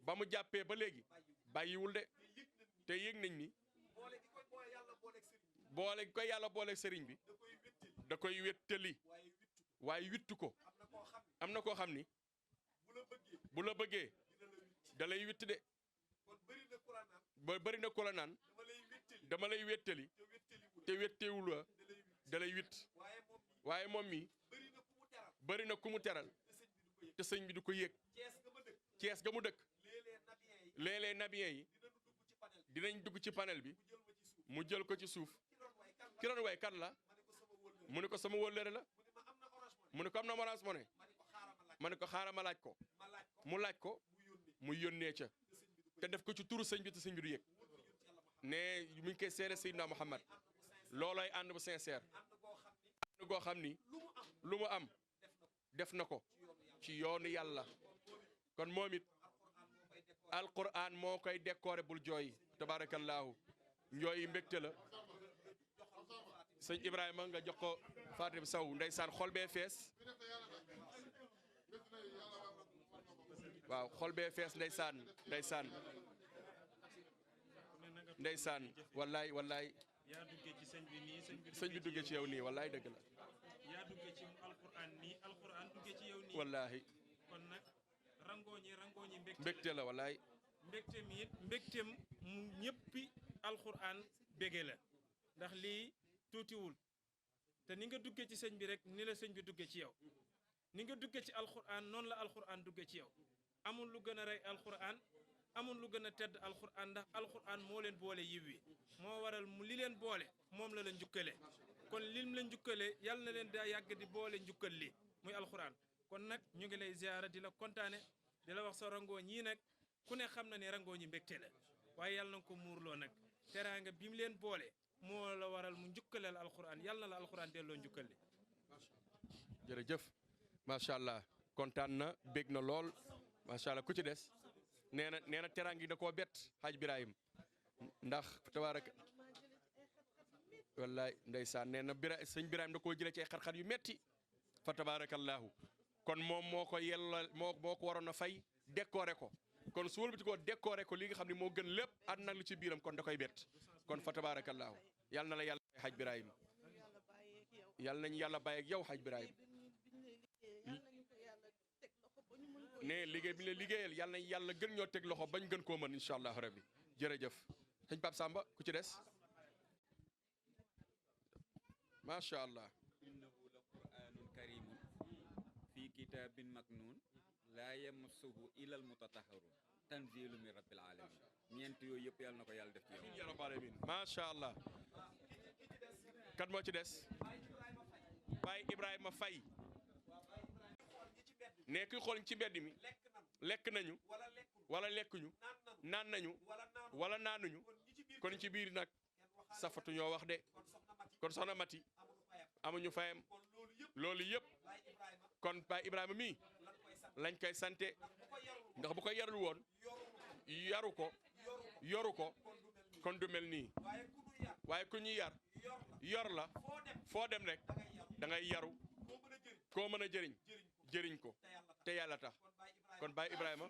ba mu jàppee ba léegi bàyyiwul de te yëg nañ ni boole gi koy yàlla booleeg sëriñ bi da koy wéttali waaye wittu ko am na koo xam ni bu la bëggee da lay witt de ba bëri na ku la naan dama lay wéttali te wéttewul la da lay witt waaye moom mi bëri na ku mu teral te sëñ bi du ko yëg Cees ga mu dëkk léeg-léeg nabiyen yi dinañ dugg ci panel bi mu jël ko ci suuf ki doon way kan la mu ne ko sama wóllëre la mu ne ko am na Orange Money ma ne ko xaaral ma laaj ko mu laaj ko mu yónnee ca te def ko ci turu sëñ bi te sëñ bi du yëg ne mu ngi koy seede Seydina Muhammad loolooy ànd bu sincère ànd goo xam ni lu mu am def na ko ci yoonu yàlla kon moom it alquran moo koy décoré bul jooy tabaarakallaahu njooyi mbégte la sëñ Ibrahima nga jox ko Fatim Sow ndeysaan xol bee fees waaw xol bee fees ndeysaan wallaay yaa duggee ci sëñ bi nii sëñ bi duggee ci yow nii wallaay dëgg la yaa duggee ci alquran nii alquran duggee ci yow nii wallaahi kon nag rangooñi mbégte la wallaay mbégte mi it mbégteem mu ñëppi alquran bége la ndax lii tuutiwul te ni nga duggee ci sëñ bi rek ni la sëñ bi duggee ci yow ni nga duggee ci alquran noonu la alquran duggee ci yow amul lu gën a rey alquran amul lu gën a tedd alquran ndax alquran moo leen boole yiw wi moo waral mu li leen boole moom la njukkale kon lim la njukkale yàlla na leen daa yàgg di boole njukkal li muy alquran kon nag ñu ngi lay ziyaara di la kontaane di la wax sa rangoo ñii nag ku ne xam na ne rangoo ñi mbégte la waaye yàlla na ko muurloo nag teraanga bi mu leen boole moo la waral mu njukkaleel alquran yàlla na la alquran delloo njukkal li jërëjëf macha allah kontaan na bég na lool macha allah ku ci des nee na teraanga yi da koo bett Haaj Birahim ndax tabaaraka wallaay ndeysaan nee na sëñ Birahim da koo jëlee ci ay xar-xar yu metti fa tabaarakallaahu kon moom moo ko yella moo ko waroon a fay décoré ko kon su wëlbati ko décoré ko li nga xam ne moo gën lépp ànd nag lu ci biiram kon da koy bett kon fa tabaarakallaahu yàlla na la yàlla fay Haaj Birahim yàlla nañu yàlla bàyyi ak yow Haaj Birahim ne liggéey bi la liggéeyal yàlla nañ yàlla gën ñoo teg loxo bañ gën koo mën incha allah rabbi jërëjëf sëñ Pape Samba ku ci des macha allah innahu la qur'anun karimun fi kitabin maknun laa yamassuhu illa al mutatahharun tanzilu min rabbil alamin ñeent yooyu yëpp yàlla na ko yàlla def ci yow ya rabbal alamin macha allah kat moo ci des Baye Ibrahima Faye ne kuy xool ci mbedd mi lekk nañu wala lekkuñu naan nañu wala naanuñu kon ci biir nag safatu ñoo wax de kon soxna Mati amuñu fayam loolu yëpp kon Baye Ibrahima mii lañ koy sante ndax bu ko yarul woon yaru ko yoru ko kon du mel nii waaye ku ñuy yar yor la foo dem rek da ngay yaru koo mën a jëriñ ko te yàlla tax kon Baye Ibrahima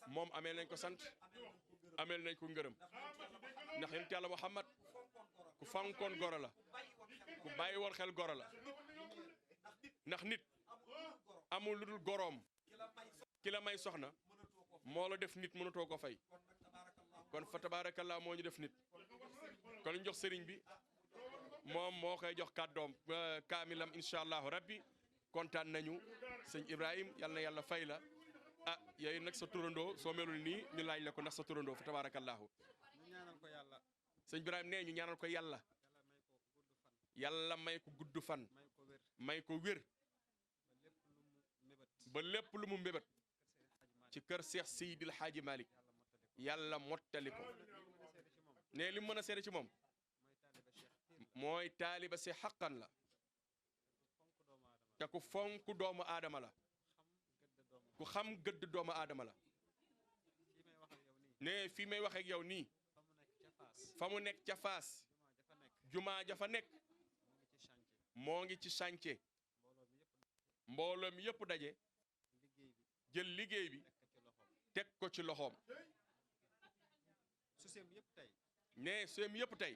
moom ameel nañ ko sant ameel nañ ko ngërëm ndax yonent Yàlla Muhammad ku fonkoon goro la ku bàyyi woon xel goro la ndax nit amul lu dul goroom ki la may soxna moo la def nit mënatoo ko fay kon fa tabaarakallaa moo ñu def nit kon ñu jox sëriñ bi moom moo koy jox kàddoom kaamilam incha allahu rabbi kontaan nañu sëñ Ibrahim yal na yàlla fay la ah yooyu nag sa turandoo soo melul nii ñu laaj la ko ndax sa turandoo fa tabaarakallaahu ñu ñaanal ko yàlla sëñ Ibrahim nee ñu ñaanal ko yàlla yàlla may ko gudd fan may ko wér ba lépp lu mu mbébét ci kër Seex Seydil Haaji Malick yàlla mottali ko ne li mu mën a seede ci moom mooy taaliba si xaqan la te ku fonk doomu aadama la ku xam gëdd doomu aadama la ne fii may wax ak yow nii fa mu nekk ca Faas jumaa ja fa nekk moo ngi ci chantier mbooloo mi yëpp daje jël liggéey bi teg ko ci loxoom suseem yëpp tey ne suem yëpp tey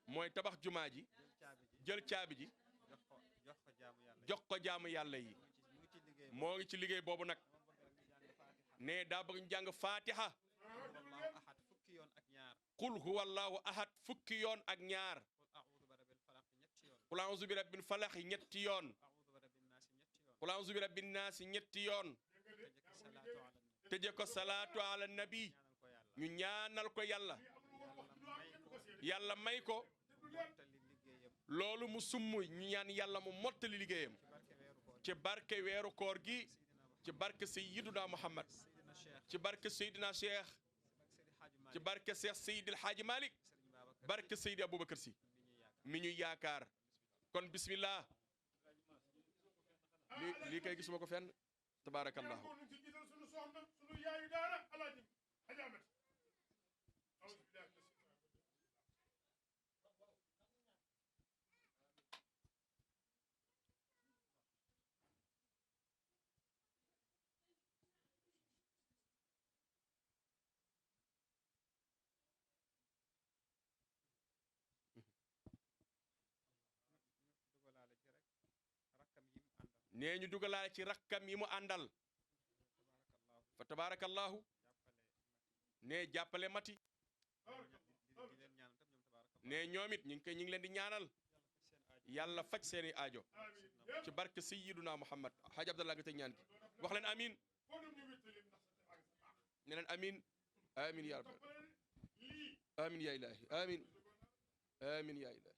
mooy tabax jumaa ji jël caabi ji jox ko jaamu yàlla yi moo ngi ci liggéey boobu nag ne daa bëgg ñu jàng fatiha qul huwa allahu ahad fukki yoon ak ñaar qul a'udhu bi rabbil falaq ñetti yoon qul a'udhu bi rabbin naas ñetti yoon tëje ko salaatu ala nabi ñu ñaanal ko yàlla yàlla may ko loolu mu summ ñu ñaan yàlla mu mottali liggéeyam ci barke weeru koor gi ci barke sayyiduna Muhammad ci barke Seydina Cheikh ci barke Cheikh Seydil Hadji Malick barke Seydi Aboubacar Sy mi ñu yaakaar kon bismillah lii kay gisuma ko fenn tabaarakallahu nee ñu dugalaale ci rakkam yi mu àndal fa tabaarakallahu nee jàppale mati nee ñoom it ñu ngi leen di ñaanal yàlla faj seeni aajo ci barke sayyiduna Muhammad Haji Abdallah nga tey ñaan gi wax leen amin ne leen amin amin ya rabbal amin ya ilahi amin amin ya ilahi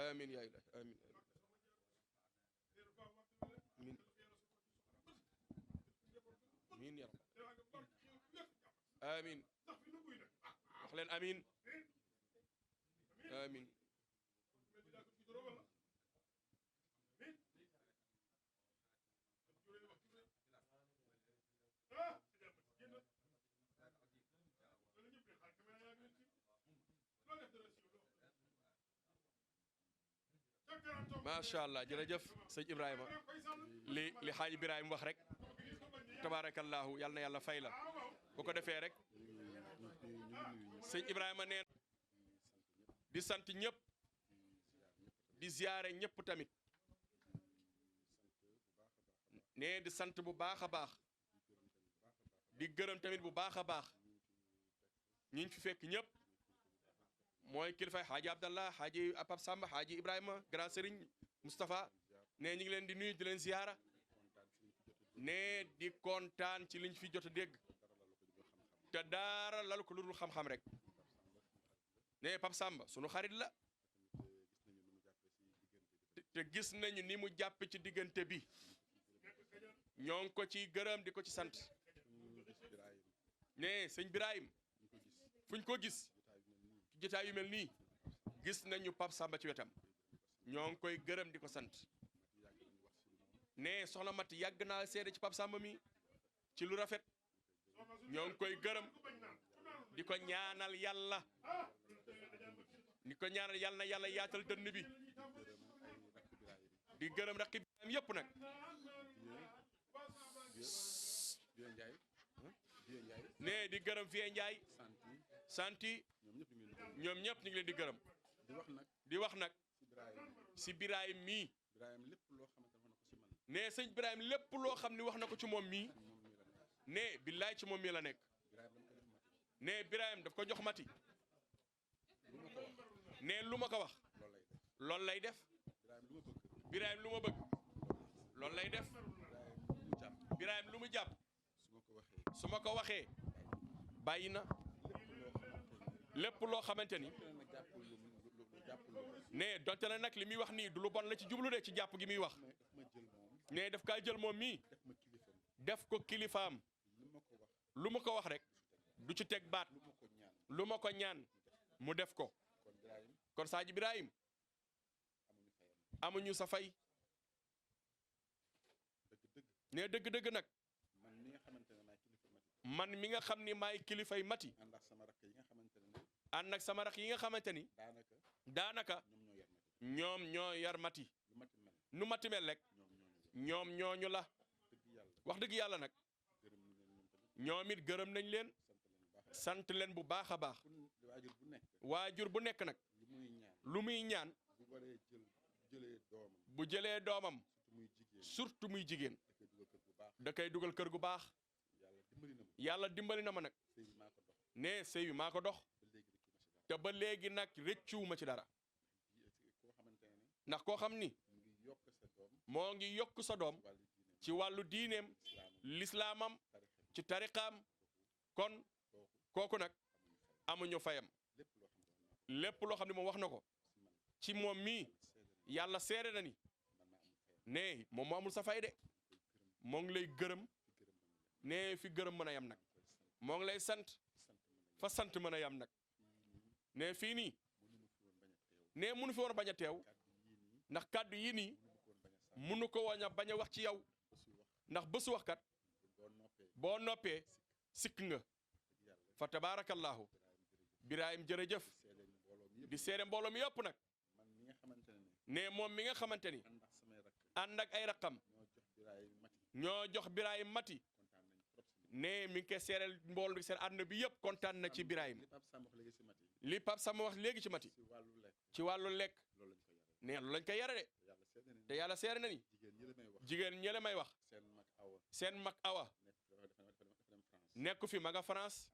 آمين يا إله آمين آمين آمين يا رب آمين أخلين آمين آمين macha allah jërëjëf sëñ Ibrahima li xaaj Ibrahima wax rek tabaarakallahu yal na yàlla fay la bu ko defee rek sëñ Ibrahima neen di sant ñëpp di ziyaare ñëpp tamit nee di sant bu baax a baax di gërëm tamit bu baax a baax ñi fi fekk ñëpp mooy kilifay xaaji Abdallah xaaji Pap Samba xaaji Ibrahima grand Serigne Moustapha ne ñu ngi leen di nuyu di leen ziyaara ne di kontaan ci liñ fi jot a dégg te daara lalu ko lu dul xam-xam rek ne Pap Samba sunu xarit la te gis nañu ni mu jàppe ci diggante bi ñoo ngi ko ci gërëm di ko ci sant ne sëñ Birahim fuñ ko gis ci jotaay yu mel nii gis nañu Pap Samba ci wetam ñoo ngi koy gërëm di ko sant ne soxna Mati yàgg naa seede ci Pap Samba mi ci lu rafet ñoo ngi koy gërëm di ko ñaanal yàlla yàlla na yàlla yaatal dënn bi di gërëm rakki bi yëpp nag ne di gërëm Vieux Ndiaye santi ñoom ñëpp ñu ngi leen di gërëm di wax nag si Birahim mii ne sëñ Birahim lépp loo xam ne wax na ko ci moom mii ne billaay ci moom mii la nekk ne Birahim daf ko jox mati ne lu ma ko wax loolu lay def Birahim lu ma bëgg loolu lay def Birahim lu mu jàpp su ma ko waxee bàyyi na lépp loo xamante ni ne donte na nag li muy wax nii du lu bon la ci jublu de ci jàpp gi muy wax ne daf kaa jël moom mii def ko kilifaam lu ma ko wax rek du ci teg baat lu ma ko ñaan mu def ko kon Saaji Birahim amuñu sa fay ne dëgg-dëgg nag man mi nga xam ni maay kilifay mati ànd ak sama rak yi nga xamante ni daanaka ñoom ñoo yar mati nu mati mel rek ñoom ñooñu la wax dëgg yàlla nag ñoom it gërëm nañ leen sant leen bu baax a baax waajur bu nekk nag lu muy ñaan bu jëlee doomam surtout muy jigéen da koy dugal kër gu baax yàlla dimbali na ma nag ne sëy bi maa ko dox te ba léegi nag rëccuwuma ci dara ndax koo xam ni moo ngi yokk sa doom ci wàllu diineem lislaamam ci tariqaam kon kooku nag amuñu fayam lépp loo xam ne moom wax na ko ci moom mii yàlla seere na ni ne moom moo amul sa fay de moo ngi lay gërëm ne fi gërëm mën a yam nag moo ngi lay sant fa sant mën a yam nag ne fii nii ne munu fi woon bañ a teew ndax kàddu yii nii munu ko woon a bañ a wax ci yow ndax bésu waxkat boo noppee sikk nga fa tabaarakallaahu Birahim jërëjëf di seede mbooloo mi yëpp nag ne moom mi nga xamante ni ànd ak ay raqam ñoo jox Birahim mati ne mi ngi koy seereel mbooloo seen àdduna bi yëpp kontaan na ci Birahim li Pape Samba wax léegi ci mati ci wàllu lekk ne loolu lañ koy yare de te yàlla seere na ni jigéen ñële may wax seen mag awa nekku fi ma nga France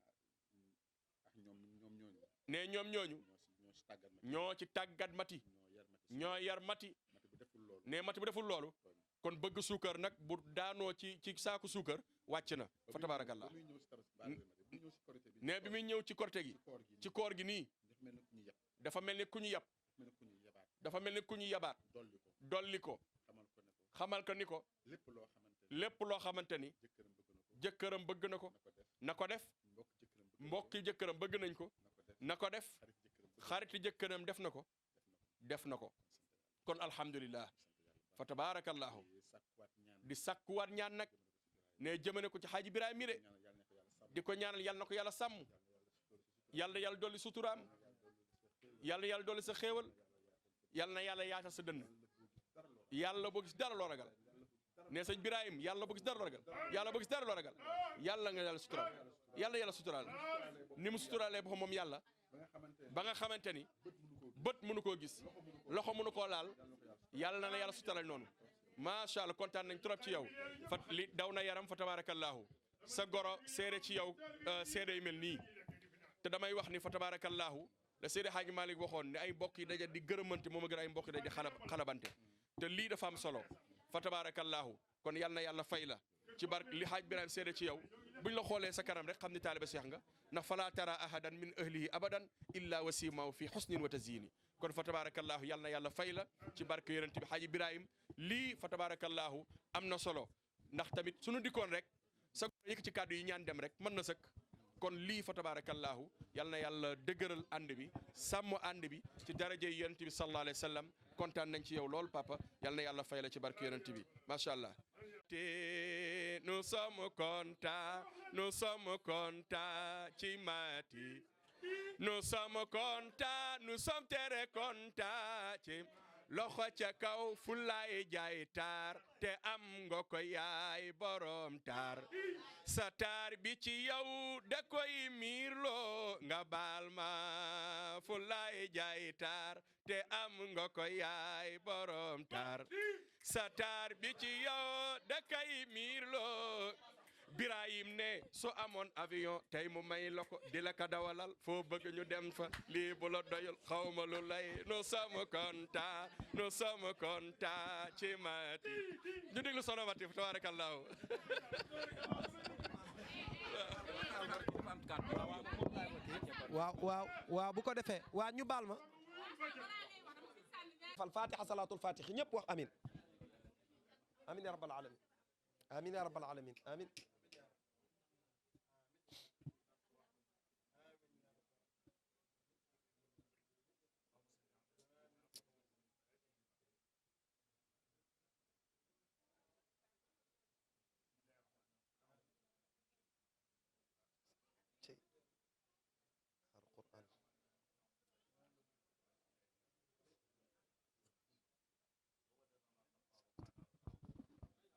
ne ñoom ñooñu ñoo ci tàggat mati ñoo yar mati ne mati bu deful loolu kon bëgg suukar nag bu daanoo ci saaku suukar wàcc na fa tabarakallah ne bi muy ñëw ci korte gi ci koor gi nii dafa mel ni ku ñu yab dafa mel ni ku ñu yabaat dolli ko xamal ko ni ko lépp loo xamante ni jëkkëram bëgg na ko na ko def mbokki jëkkëram bëgg nañ ko na ko def xariti jëkkëram def na ko kon alhamdulillah fa tabarakallahu di sàkkuwaat ñaan nag ne jëmane ko ci xaaji Birahim mi de di ko ñaanal yal na ko yàlla sàmm yàlla dolli suturaam yàlla dolli sa xéewal yàlla na yàlla yaatal sa dënn yàlla boo gis dara loo ragal ne sëñ Birahim yàlla boo gis dara loo ragal yàlla boo gis dara loo ragal yàlla nga yàlla suturaal yàlla suturaal ni mu suturaalee boppam moom yàlla ba nga xamante ni bët mënu koo gis loxo mënu koo laal yàlla na la yàlla suturaal noonu macha allah kontaan nañ trop ci yow fa li daw na yaram fa tabarakallahu sa goro seede ci yow seede yu mel nii te damay wax ni fa tabarakallahu la Seydi Hadji Malick waxoon ne ay mbokk yi daja di gërëmante moom a gën ay mbokk yi daja di xalabante te lii dafa am solo fa tabarakallahu kon yal na yàlla fay la ci barke li Hadj Birahim seede ci yow buñ la xoolee sa kanam rek xam ni taaliba Cheikh nga ndax fala tara ahadan min ahlihi abadan illa wasimahu fi husnin wa tazyini kon fa tabarakallahu yal na yàlla fay la ci barke yonent bi Hadji Birahim lii fa tabarakallahu am na solo ndax tamit suñu dikkoon rek sa yëkk ci kàddu yi ñaan dem rek mën na sëkk kon lii fa tabarakallahu yal na yàlla dëgëral ànd bi sàmm ànd bi ci daraje yonent bi sallallahu alayhi wa sallam kontaan nañ ci yow lool papa yal na yàlla fay la ci barke yonent bi macha allah. Nous sommes contents ci mati nous sommes très contents ci loxo ca kaw fulaay jaay taar te am nga ko yaay borom taar sa taar bi ci yow da koy miirloo nga baal ma fulaay jaay taar te am nga ko yaay borom taar sa taar bi ci yow da koy miirloo Birahim ne su amoon avion tey mu may la ko di la ka dawalal foo bëgg ñu dem fa lii bu la doyul xawma lu lay nous sommes contents ci mati ñu déglu sono mati tabarakallahu waaw bu ko defee waa ñu baal ma fal fatiha salatul fatih ñëpp wax amin amin ya rabbal alamin amin ya rabbal alamin amin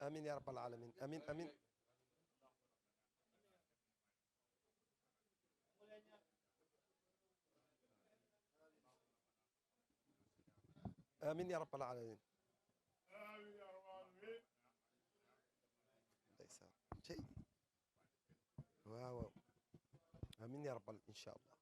amin ya rabbal alamin amin amin amin ya rabbal alamin ndeysaan cey waaw waaw amin ya rabbal incha allah